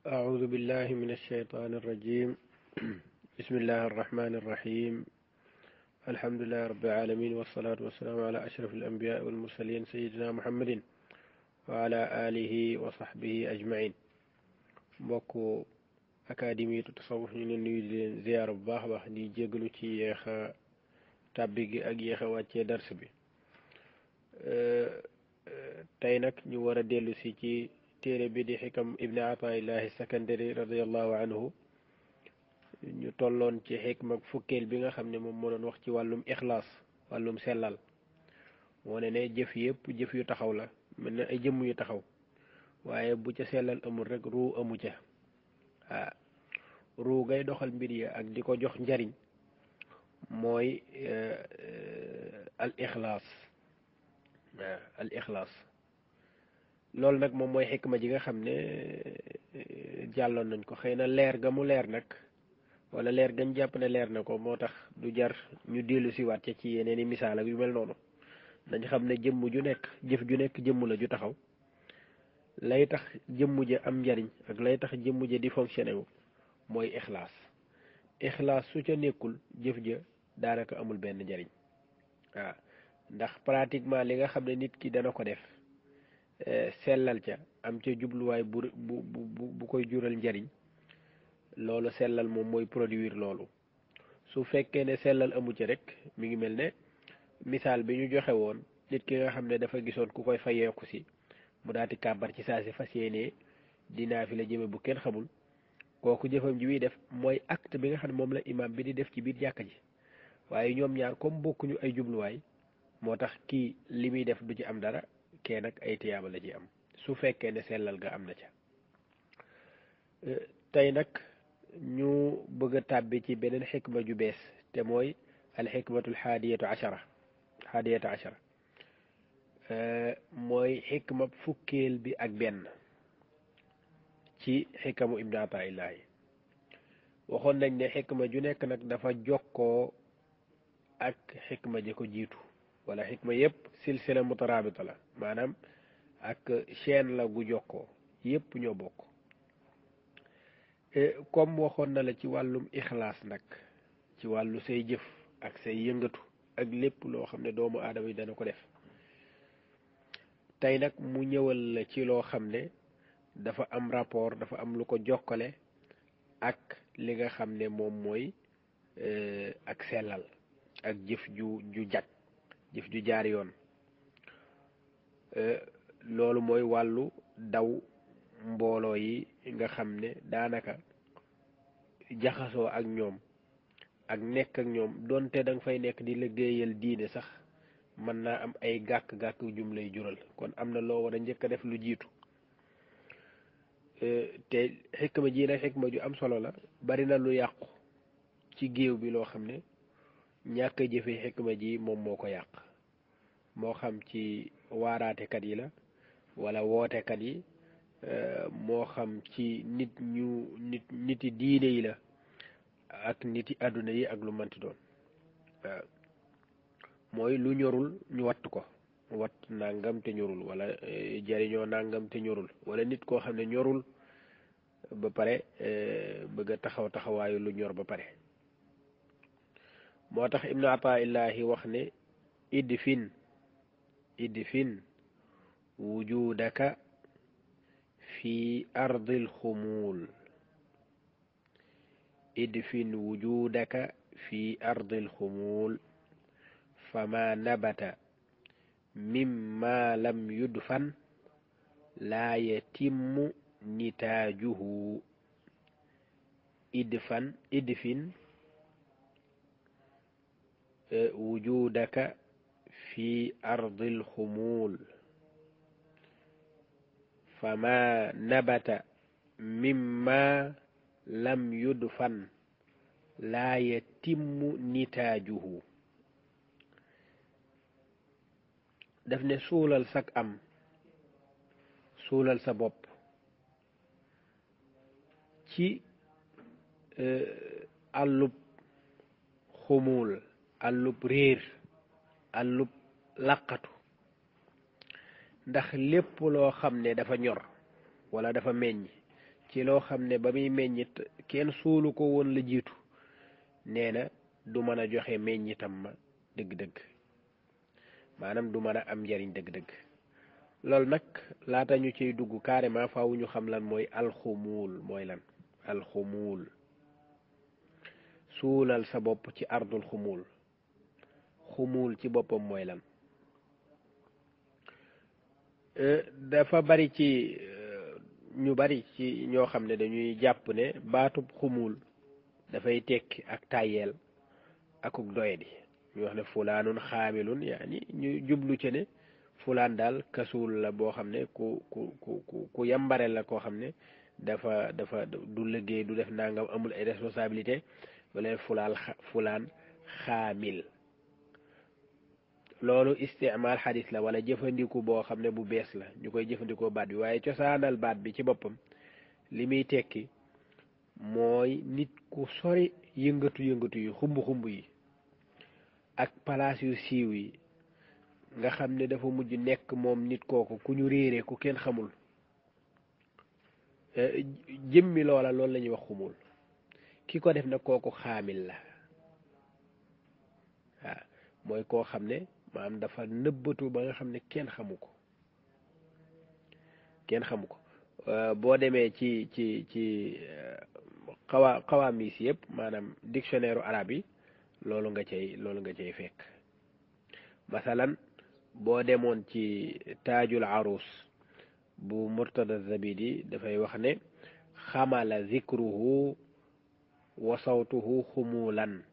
أعوذ بالله من الشيطان الرجيم. بسم الله الرحمن الرحيم. الحمد لله رب العالمين، والصلاة والسلام على أشرف الأنبياء والمرسلين سيدنا محمد وعلى آله وصحبه أجمعين. mbokk académie tasawuf ñu leen nuyu di leen ziyaar bu baax a baax di jégalu ci yeexa tàbbi gi ak yeexa wàccee dars bi. tey nag ñu war a dellu si ci téere bi di xikam ibni ataillahi sakandari radiallahu anhu. ñu tolloon ci xikma fukkeel bi nga xam ne moom moo doon wax ci wàllum ixlaas, wàllum sellal. moo ne jëf yëpp jëf yu taxaw la, mel na ay jëmm yu taxaw, waaye bu ca sellal amul rek ruu amu ca. ruu ngay doxal mbir ya ak di ko jox njariñ mooy al ixlaas. al ixlaas loolu nag moom mooy xikma ji nga xam ne jàlloon nañ ko. xëy na leer ga mu leer nag, wala leer gañ jàpp ne leer na ko, moo tax du jar ñu dellu si waat ca ci yeneen i misaal ak yu mel noonu. dañ xam ne jëmm ju nekk, jëf ju nekk jëmm la ju taxaw. lay tax jëmm ja am njariñ ak lay tax jëmm ja di fonctionné wu mooy ixlaas. ixlaas su ca nekkul, jëf ja daanaka amul benn njariñ. waaw ndax pratiquement li nga xam ne nit ki dana ko def sellal ca, am ca jubluwaay bu koy jural njariñ, loolu sellal moom mooy produire loolu. su fekkee ne sellal amu ci rek, mi ngi mel ne misaal bi ñu joxe woon, nit ki nga xam ne dafa gisoon ku koy fayeeku si, mu daati kàbbar ci saa si fas yéenee dinaa fi la jëme bu kenn xamul. kooku jëfam ji muy def mooy acte bi nga xam ne moom la imam bi di def ci biir jàkka ji. waaye ñoom ñaar comme bokkuñu ay jubluwaay, moo tax kii li muy def du ci am dara, kee nag ay tiyaaba la ci am, su fekkee ne sellal ga am na ca. tey nag ñu bëgg a tàbbi ci beneen xikma ju bees, te mooy al xikmatul xaadiyata achara. mooy xikma fukkeel bi ak benn ci xikamu ibnu ataillahi. waxoon nañ ne xikma ju nekk nag dafa jokkoo ak xikma ji ko jiitu, wala xikma yépp silsila mutarabita la, maanaam ak chaîne la gu jokkoo, yépp ñoo bokk. comme waxoon na la ci wàllum ixlaas nag, ci wàllu say jëf ak say yëngatu ak lépp loo xam ne doomu aadama yi dana ko def. tey nag mu ñëwal la ci loo xam ne dafa am rapport, dafa am lu ko jokkale ak li nga xam ne moom mooy ak sellal ak jëf ju jag, jëf ju jaar yoon. loolu mooy wàllu daw mbooloo yi nga xam ne daanaka jaxasoo ak ñoom ak nekk ak ñoom, donte da nga fay nekk di liggéeyal diine sax, mën naa am ay gàkk-gàkk jum lay jural. kon am na loo war a njëkk a def lu jiitu. te xikma ji nag xikma ju am solo la. bari na lu yàqu ci géew bi loo xam ne ñàkk a jëfe xikma ji moom moo ko yàq, moo xam ci waaraatekat yi la, wala wootekat yi, moo xam ci niti diine yi la, ak niti àdduna yi, ak lu manti doon. waaw mooy lu ñorul ñu watt ko, watt nangam te ñorul, wala jariñoo nangam te ñorul, wala nit koo xam ne ñorul ba pare bëgg a taxawaayu lu ñor ba pare. moo tax ibnu ataillahi wax ne idfin wujudaka fi ardil xumuul. idfin wujudaka fi ardil xumuul fama nabata mimma lam yudfan laa yatimmu nitaajuhu. idfin wujudaka fi ardil xumuul fama nabata mimma lam yudfan laa yatimmu nitaajuhu. daf ne suulal sak am, suulal sa bopp ci àllub xumuul, àllub réer, àllub làqatu. ndax lépp loo xam ne dafa ñor wala dafa meññ ci loo xam ne ba muy meññit kenn suulu ko woon la jiitu nee na du mën a joxe meññitam ma dëgg-dëgg maanaam du mën a am njariñ dëgg-dëgg loolu nag laata ñu ciy dugg carrément faaw ñu xam lan mooy alxumuul mooy lan alxumuul suulal sa bopp ci ardul xumuul xumuul ci boppam mooy lan dafa bari ci ñu bari ci ñoo xam ne dañuy jàpp ne baatub xumuul dafay tekki ak tàyyeel akuk doyadi ñu wax ne fulaanun xaamilun yaani ñu jublu ci ne fulaan daal kasuul la boo xam ne ku yambare la koo xam ne dafa du liggéey du def nangam amul ay responsabilité wala fulaan xaamil loolu istimaal xadis la wala jëfandiku boo xam ne bu bees la ñu koy jëfandikoo baat bi waaye cosaanal baat bi ci boppam li muy tekki mooy nit ku sori yëngatu yi xumb yi ak palaas yu siiw yi nga xam ne dafa mujj nekk moom nit kooku ku ñu réere ku kenn xamul jëmmi loola loolu la ñuy wax xumul ki ko def nag kooku xaamil la waaw mooy koo xam ne maanaam dafa nëbbatu ba nga xam ne kenn xamu ko boo demee ci xawaamis yëpp maanaam dictionnaire u arab yi loolu nga cay fekk masalan boo demoon ci taajul arus bu murtada zabidi dafay wax ne xamala zikruhu wa sawtuhu xumulan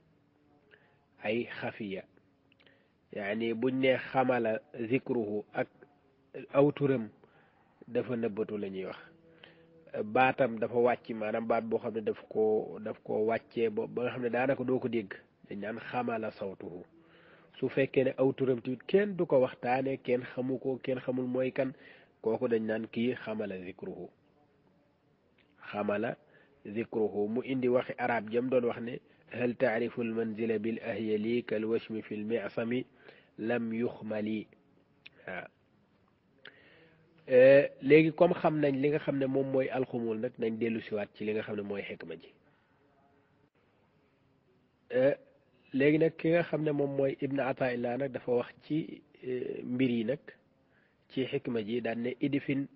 ay xafiya yaani buñ ne xamala zikruhu ak aw turam dafa nëbbatu la ñuy wax baatam dafa wàcc maanaam baat boo xam ne daf ko wàccee ba nga xam ne daanaka doo ko dégg dañ naan xamala sawtuhu su fekkee ne aw turam tamit kenn du ko waxtaane kenn xamu ko kenn xamul mooy kan kooku dañ naan kii xamala zikruhu mu indi waxi arab jëm doon wax ne hal taarifu al manzila bil ahyali kal washmi fi l misami lam yuxmali waaw léegi comme xam nañ li nga xam ne moom mooy alxumul nag nañ dellu siwaat ci li nga xam ne mooy xikma ji léegi nag ki nga xam ne moom mooy ibn ataillah nag dafa wax ci mbir yi nag ci xikma ji daan ne idfin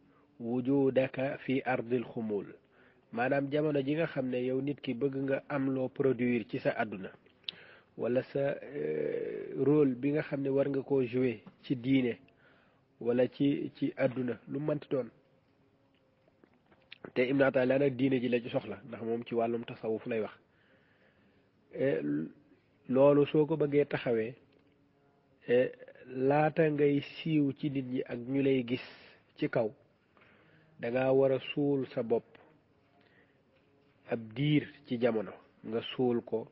wujudaka fi ardil xumul maanaam jamono ji nga xam ne yow nit ki bëgg nga am loo produire ci sa àdduna wala sa rôle bi nga xam ne war nga koo jouer ci diine wala ci àdduna lu mënti doon te ibn ataillah nag diine ji la ci soxla ndax moom ci wàllum tasawuf lay wax loolu soo ko bëggee taxawee laata ngay siiw ci nit ñi ak ñu lay gis ci kaw danga war a suul sa bopp ab diir ci jamono nga suul ko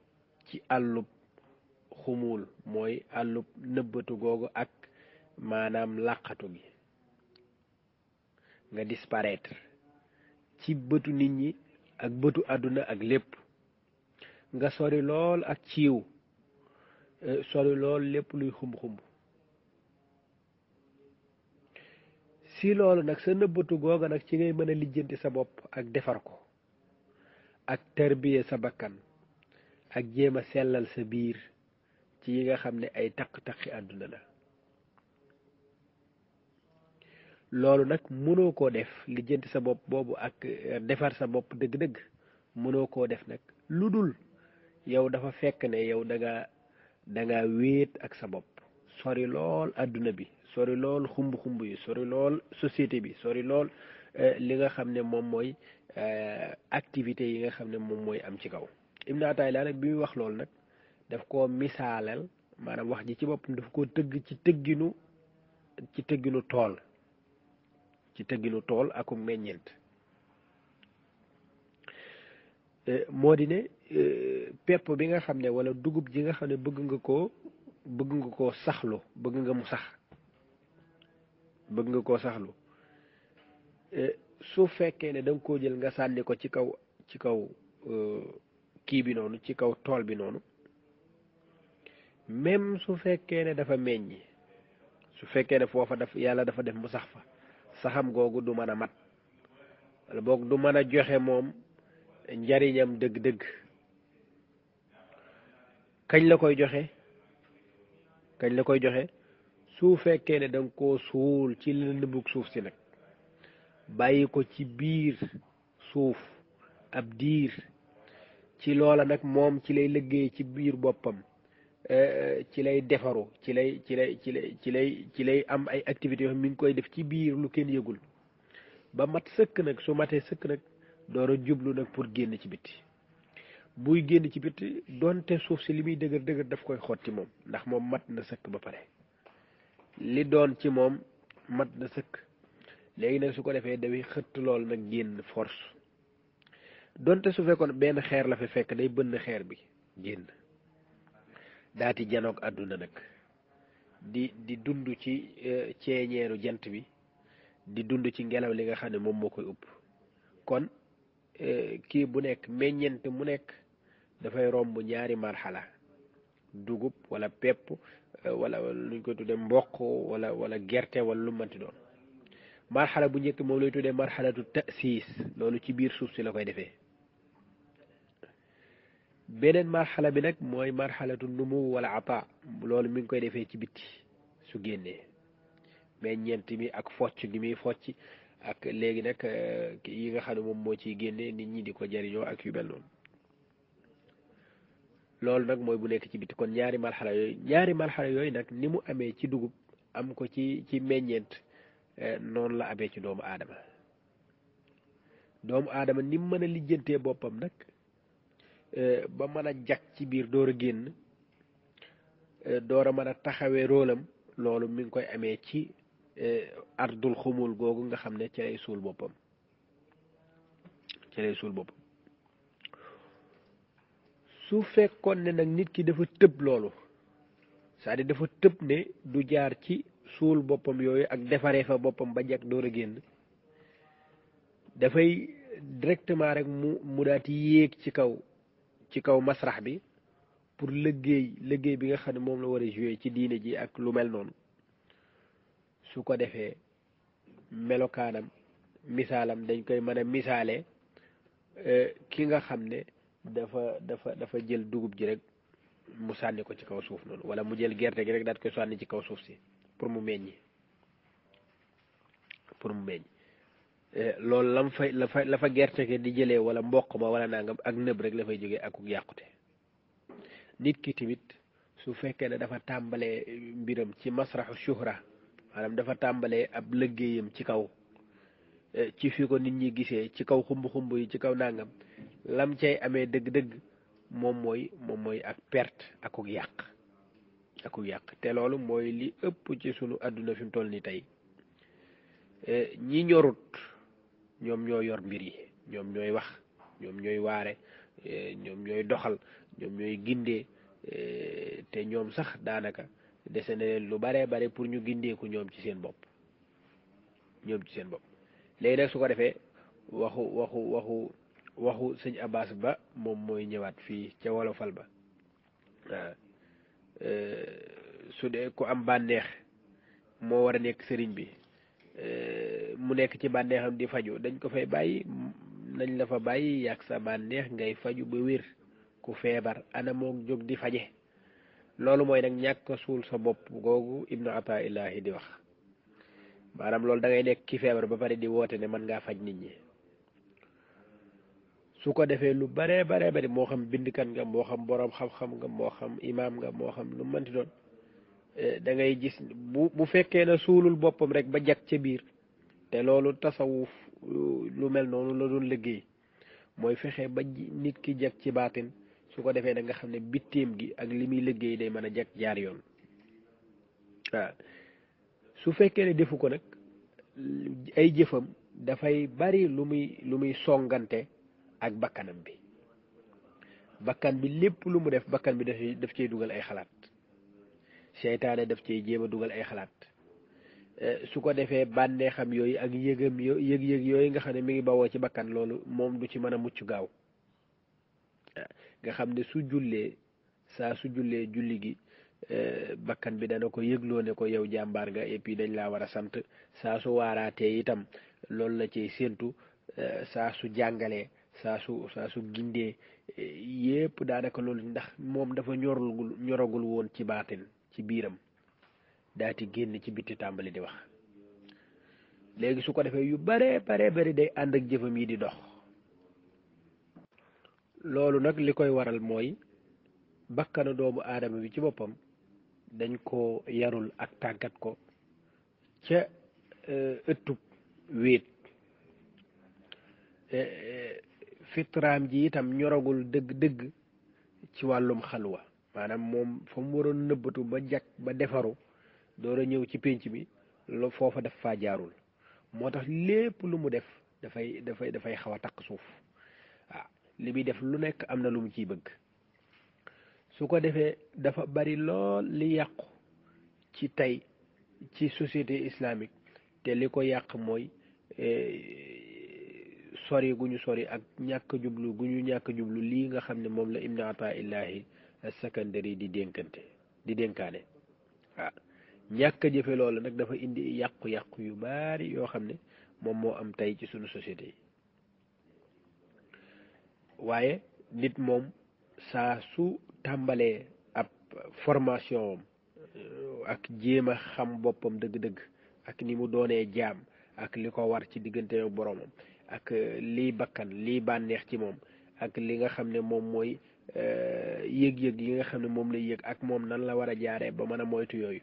ci àllub xumul mooy àllub nëbbatu googu ak maanaam làqatu gi nga disparaître ci bëtu nit ñi ak bëtu àdduna ak lépp nga sori lool ak ciiw sori lool lépp luy xumb-xumb si loolu nag sa nëbbatu googa nag ci ngay mën a lijjanti sa bopp ak defar ko ak tarbiya sa bakkan ak jéem a sellal sa biir ci yi nga xam ne ay taq-taqi àdduna la loolu nag mënoo koo def lijjanti sa bopp boobu ak defar sa bopp dëgg-dëgg mënoo koo def nag lu dul yow dafa fekk ne yow danga wéet ak sa bopp sori lool àdduna bi sori lool xumb-xumb yi sori lool société bi sori lool li nga xam ne moom mooy activité yi nga xam ne moom mooy am ci kaw Ibn Ata'illah nag bi muy wax loolu nag daf koo misaalal maanaam wax ji ci boppam daf koo tëgg ci tëgginu tool ak meññeent moo di ne pepp bi nga xam ne wala dugub ji nga xam ne bëgg nga koo saxlu bëgg nga koo saxlu su fekkee ne da nga koo jël nga sànni ko ci kaw kii bi noonu ci kaw tool bi noonu même su fekkee ne dafa meññi su fekkee ne foofa yàlla dafa def mu sax fa saxam googu du mën a mat wala boog du mën a joxe moom njariñam dëgg-dëgg. kañ la koy joxe su fekkee ne danga koo suul ci lëndëmug suuf si nag bàyyi ko ci biir suuf ab diir ci loola nag moom ci lay liggéey ci biir boppam, ci lay defaru ci lay am ay activités yoo xam mi ngi koy def ci biir lu kenn yëgul ba mat sëkk nag. su matee sëkk nag door a jublu nag pour génn ci bitti. buy génn ci bitti donte suuf si li muy dëgër dëgër daf koy xotti moom, ndax moom mat na sëkk ba pare li doon ci moom mat na sëkk. léegi nag su ko defee dafay xëtt lool nag génn force. donte su fekkoon benn xeer la fi fekk day bënn xeer bi génn daati janoog àdduna nag di dund ci ceeñeeru jant bi, di dund ci ngelaw li nga xam ne moom moo koy upp. kon kii bu nekk meññent mu nekk dafay romb ñaari marxala, dugub wala pepp wala luñ koy tuddee mboq wala gerte wala lu manti doon. marxala bu njëkk moom lay tuddee marxalatu ta'siis, loolu ci biir suuf si la koy defee. beneen marxala bi nag mooy marxalatu numu wala ata, loolu mi ngi koy defee ci bitti su génnee meññeent mi ak focc gi muy focc ak léegi nag yi nga xam ne moom moo ciy génnee nit ñi di ko jariñoo ak yu mel noonu. loolu nag mooy bu nekk ci bitti. kon ñaari marxala yooyu nag ni mu amee ci dugub am ko ci meññeent, noonu la amee ci doomu aadama ni mu mën a lijjantee boppam nag ba mën a jag ci biir door a génn, door a mën a taxawee rôlam, loolu mi ngi koy amee ci ardul xumul googu nga xam ne ci lay suul boppam. su fekkoon ne nag nit ki dafa tëb loolu, c'est-à-dire dafa tëb ne du jaar ci suul boppam yooyu ak defaree fa boppam ba jag door a génn, dafay directement rek mu daati yéeg ci kaw masrax bi pour liggéey bi nga xam ne moom la war a jouer ci diine ji ak lu mel noonu. su ko defee melokaanam misaalam dañ koy mën a misaale ki nga xam ne dafa jël dugub ji rek mu sànni ko ci kaw suuf noonu, wala mu jël gerte gi rek daat koy sànni ci kaw suuf si pour mu meññi. loolu la fa gerte gi di jëlee wala mboq ma wala nangam ak nëb rek la fay jógee akuk yàqute. nit ki tamit su fekkee ne dafa tàmbalee mbiram ci masraxu shuhra, maanaam dafa tàmbalee ab liggéeyam ci kaw, ci fi ko nit ñi gisee, ci kaw xumb yi, ci kaw nangam, lam cay amee dëgg-dëgg moom mooy ak perte akuk yàq. te loolu mooy li ëpp ci sunu àdduna fi mu toll nii tey. ñi ñorut ñoom ñoo yor mbir yi, ñoom ñooy wax, ñoom ñooy waare, ñoom ñooy doxal, ñoom ñooy gindee, te ñoom sax daanaka dese na leen lu bare pour ñu gindeeku ñoom ci seen bopp. léegi nag su ko defee waxu sëñ Abbas Ba moom mooy ñëwaat fii ca wolofal ba. waaw su dee ku am bànneex moo war a nekk sëriñ bi, mu nekk ci bànneexam di faju, dañ ko fay bàyyi, nañ la fa bàyyi yàgg sa bànneex ngay faju ba wér. ku feebar ana moom jóg di faje. loolu mooy nag ñàkk suul sa bopp googu Ibnu Ataa'illahi di wax. maanaam loolu da ngay nekk ki feebar ba pare di woote ne mën ngaa faj nit ñi. su ko defee lu bare bari moo xam bindkat nga, moo xam boroom xam-xam nga, moo xam imaam nga, moo xam lu mënti doon, da ngay gis bu fekkee ne suulul boppam rek ba jag ca biir. te loolu tasawuf lu mel noonu la doon liggéey, mooy fexe ba nit ki jag ci baatin. su ko defee da nga xam ne bitteem gi ak li muy liggéey day mën a jag jaar yoon. waaw su fekkee ne defu ko nag, ay jëfam dafay bari lu muy songante ak bakkanam bi. bakkan bi lépp lu mu def, bakkan bi daf cay dugal ay xalaat. seytaane daf cay jéem a dugal ay xalaat. su ko defee bànneexam yooyu ak yëg-yëg yooyu nga xam ne mi ngi bawoo ci bakkan, loolu moom du ci mën a mucc gaaw. nga xam ne su jullee julli gi, bakkan bi dana ko yëgloo ne ko yow jàmbaar nga, et puis dañ laa war a sant. saa su waaraatee itam loolu la cay séentu, saa su jàngalee saa su gindee yépp daanaka loolu ndax moom dafa ñoragul woon ci baatin ci biiram daati génn ci bitti tàmbali di wax léegi su ko defee yu bare bare bari day ànd ak jëfam yi di dox loolu nag li koy waral mooy bakkanu doomu aadama bi ci boppam dañ ko yarul ak tàggat ko ca ëttub wéet fitraam ji itam ñoragul dëgg-dëgg ci wàllum xalwa maanaam moom fa mu waroon nëbbatu ba jag ba defaru door a ñëw ci pénc mi lo foofa def faa jaarul moo tax lépp lu mu def dafay xaw a takk suuf waaw li muy def lu nekk am na lu mu ciy bëgg su ko defee dafa bari lool li yàqu ci tey ci société islamique te li ko yàq mooy sori gu ñu sori ak ñàkk jublu gu ñu ñàkk jublu lii nga xam ne moom la Ibn Ataillahi As-Sakandari di dénkaane waaw ñàkk a jëfe loolu nag dafa indi yàqu-yàqu yu bari yoo xam ne moom moo am tey ci sunu société yi waaye nit moom saa su tàmbalee ab formation ak jéem a xam boppam dëgg-dëgg ak ni mu doonee jaam ak li ko war ci diggante ak boromam ak lii bakkan lii bànneex ci moom ak li nga xam ne moom mooy yëg-yëg yi nga xam ne moom lay yëg ak moom nan la war a jaaree ba mën a moytu yooyu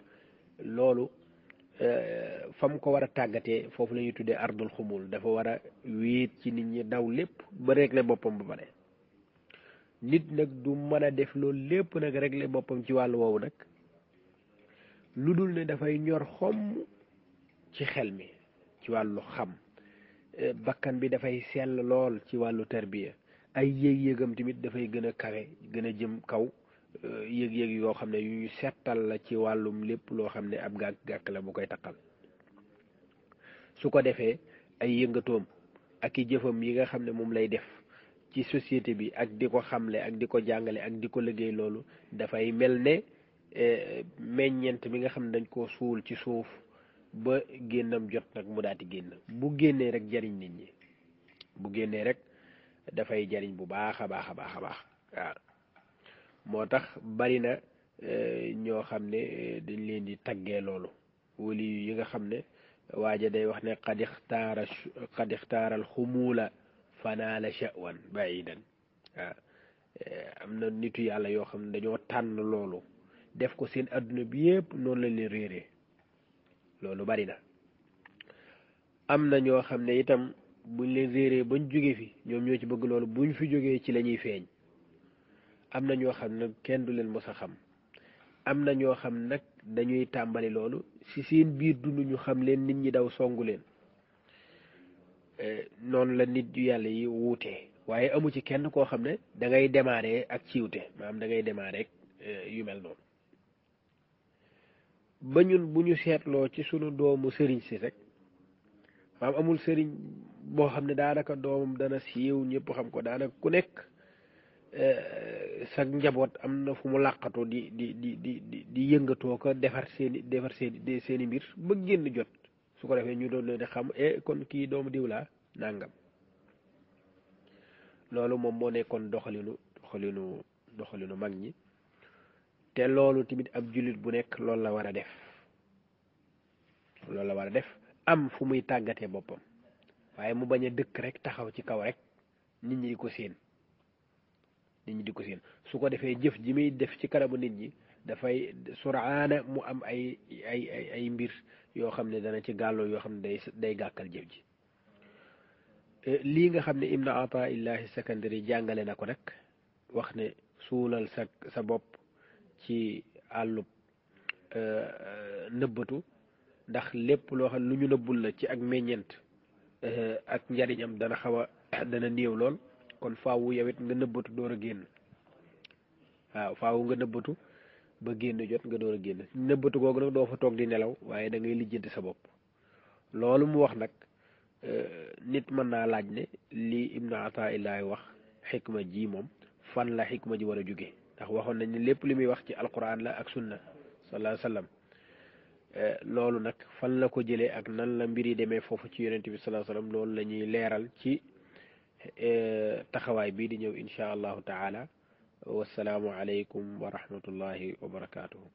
loolu fam ko war a tàggatee foofu la ñuy tuddee ardul xumul dafa war a wéet ci nit ñi daw lépp ba régler boppam ba pare nit nag du mën a def loolu lépp nag régler boppam ci wàllu woowu nag lu dul ne dafay ñor xomm ci xel mi ci wàllu xam bakkan bi dafay sell lool ci wàllu tarbiya ay yëg-yëgam tamit dafay gën a kawe gën a jëm kaw yëg-yëg yoo xam ne yu ñu settal la ci wàllum lépp loo xam ne ab gàkk-gàkk la bu koy taqal su ko defee ay yëngatoom ak i jëfam yi nga xam ne moom lay def ci société bi ak di ko xamle ak di ko jàngale ak di ko liggéey loolu dafay mel ne meññeent mi nga xam ne dañ koo suul ci suuf ba génnam jot nag mu daati génn bu génnee rek jariñ nit ñi bu génnee rek dafay jariñ bu baax a baax a baax a baax waaw moo tax bari na ñoo xam ne dañ leen di taggee loolu wali yi nga xam ne waaja day wax ne qad ixtaaral xumuula fanaala sha'wan ba'idan waaw am na nitu yàlla yoo xam ne dañoo tànn loolu def ko seen adduna bi yépp noonu lañ leen réeree loolu bari na am na ñoo xam ne itam buñ leen réeree bañ jóge fi ñoom ñoo ci bëgg loolu buñ fi jógee ci la ñuy feeñ am na ñoo xam nag kenn du leen mos a xam am na ñoo xam nag dañuy tàmbali loolu ci seen biir dund ñu xam leen nit ñi daw songu leen noonu la nit yu yàlla yi wuutee waaye amu ci kenn koo xam ne da ngay démarrer ak ciwte maanaam da ngay démarrer ak yu mel noonu ba ñun bu ñu seetloo ci sunu doomu sëriñ si rek maanaam amul sëriñ boo xam ne daanaka doomam dana siiw ñëpp xam ko daanaka ku nekk sa njaboot am na fu mu làqatu di yëngatoo ko defar seeni mbir ba génn jot su ko defee ñu doon leen di xam kon kii doomu diw laa nàngam loolu moom moo nekkoon doxalinu mag ñi te loolu tamit ab jullit bu nekk loolu la war a def am fu muy tàggatee boppam waaye mu bañ a dëkk rek taxaw ci kaw rek nit ñi di ko séen su ko defee jëf ji muy def ci kanamu nit ñi dafay suraana mu am ay mbir yoo xam ne dana ci gàlloo yoo xam ne day gàkkal jëf ji lii nga xam ne Ibn Ataillahi Sakandari jàngale na ko nag wax ne suulal sa bopp ci àllub nëbbatu ndax lépp loo xam lu ñu nëbbul la ci ak meññeent ak njariñam dana néew lool kon faawu yow it nga nëbbatu door a génn waaw faawu nga nëbbatu ba génn jot nga door a génn nëbbatu googu nag doo fa toog di nelaw waaye da ngay lijjanti sa bopp loolu mu wax nag nit mën naa laaj ne lii Ibnu Ataillahi wax xikma ji moom fan la xikma ji war a jóge ndax waxoon nañ ne lépp li muy wax ci alquran la ak sunna sallallahu alayhi wa sallam loolu nag fan la ko jëlee ak nan la mbir yi demee foofu ci yonent bi sallallahu alayhi wasallam loolu la ñuy leeral ci taxawaay bii di ñëw insha allahu taala wasalaamu aleykum wa rahmatullahi wa barakatuhu